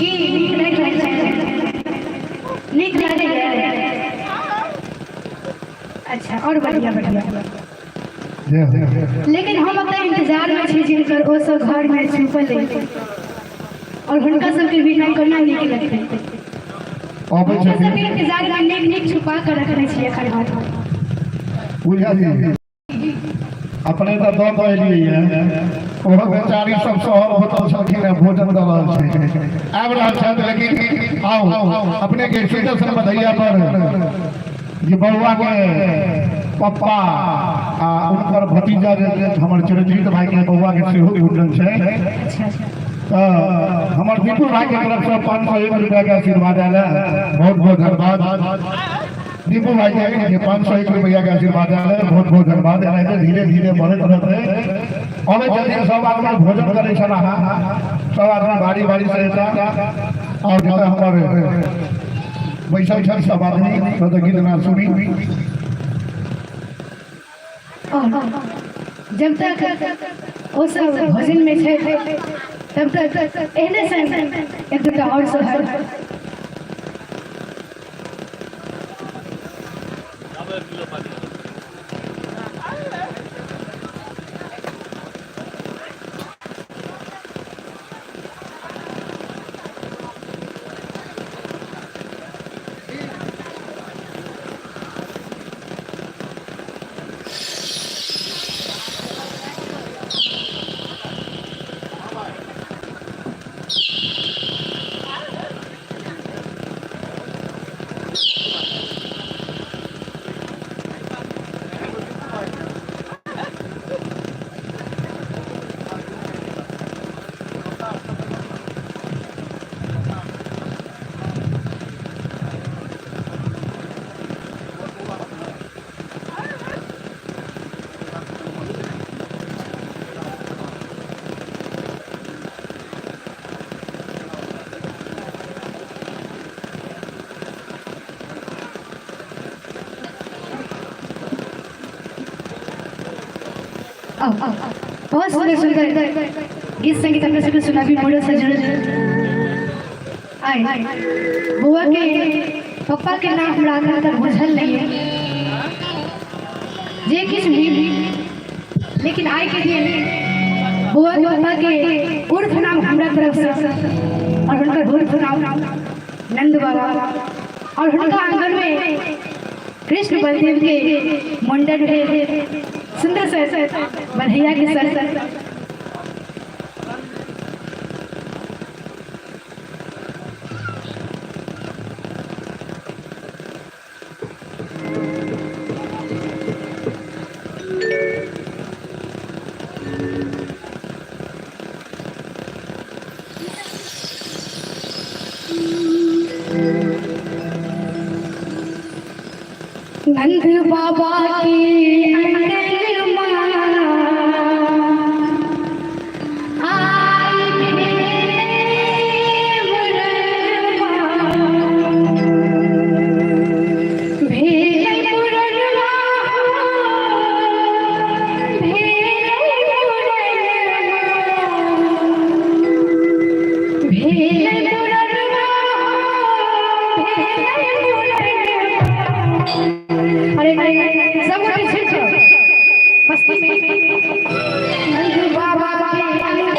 की नीक नहि लागै नीक लागैए? अच्छा, आओर बढ़िया बढ़िया। लेकिन हम अपना इंतजार में छी जिनकर ओ सब घर में छुपल अछि और हुनका सबके बिना केना नीक लगतै। अबै हुनका छथिन। सबके इंतजार में नीक नीक छुपा कर रखने छी एखन हम। पूजा जी अपने तऽ दऽ दऽ एलियै ओहो बेचारी सब शहर होटल छलखिन हेँ, भोजन दऽ रहल छै, आबि रहल छथि। लेकिन आउ अपने के सुदर्शन बधैया पर जे बउआ के पप्पा आ उनकर भतीजा जे हमर चिरंजीत भाई के बउआ के सेहो मुंडन छै। अच्छा। तऽ हमर दीपू भाई के तरफ से 501 रुपया के आशीर्वाद आयल है, बहुत बहुत धन्यवाद दीपू भाई के जे 501 रुपया के आशीर्वाद आयल है, बहुत बहुत धन्यवाद। एनाहिते धीरे धीरे बढ़ैत रहतै। अबै छथिन सब आदमी, भोजन करै छल अहाँ सब आदमी बारी बारी से एता और जतऽ हमर बैसल छथि सब आदमी ततऽ गीत नाद सुनी। और जब तक ओ सब भोजन में छै तब तक एहने सन एक दूटा और सोहर। बहुत सुंदर सुंदर गीत संगीत अपने सबके सुनाबी मोड़ो से जुड़ल। आइ बउआ के पप्पा के नाम हमरा अखन तक बुझल नहीं है जे किछु भी, लेकिन आइ के दिन बउआ के पप्पा के उर्फ नाम हमरा तरफ से और हुनकर उर्फ नाम नंद बाबा और हुनका आंगन में कृष्ण बलदेव के मुंडन भेल सुंदर सर बधैया के सर। नंद बाबा के अंगन माँ आई भेले मुरनमा, भेले मुरनमा, भेले मुरनमा, भेले मुरनमा, भेले मुरनमा। अरे सब गोटे छिड़ जाओ मस्ती में। नंद बाबा के अंगन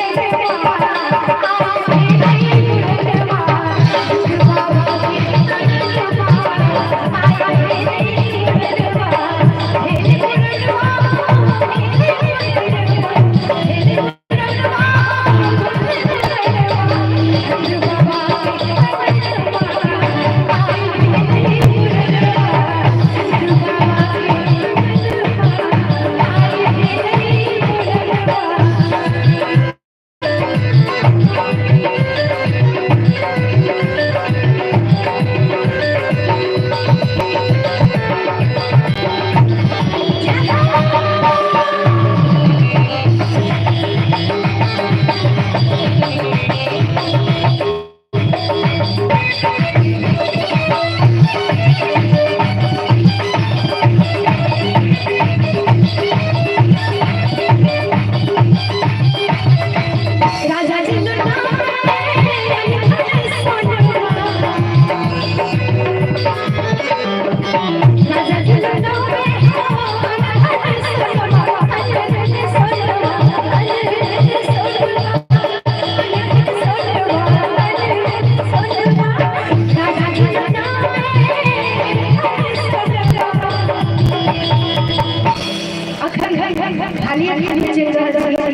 धन खाली खाली चल रहल छी।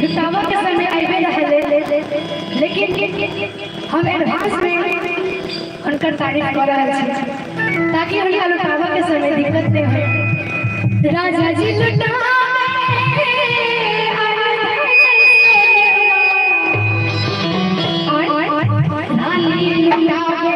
लुटावा के समय आबे रहले, लेकिन हम एडवांस में उनकर तारीफ कर रहल छी ताकि हुनका लुटावा के समय दिक्कत नहीं हो। राजा जी लुटावे रानी लुटावे।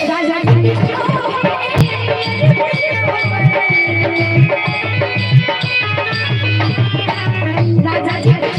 राजा जी। राजा जी।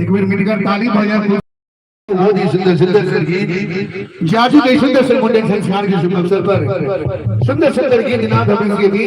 एक बेर मिलकर ताली बजा। बहुत ही सुंदर सुंदर सुंदर गीत जाजू के सुंदर सुंदर मुंडन संस्कार के शुभ अवसर पर सुंदर सुंदर गीत नाद हम इसके बीच।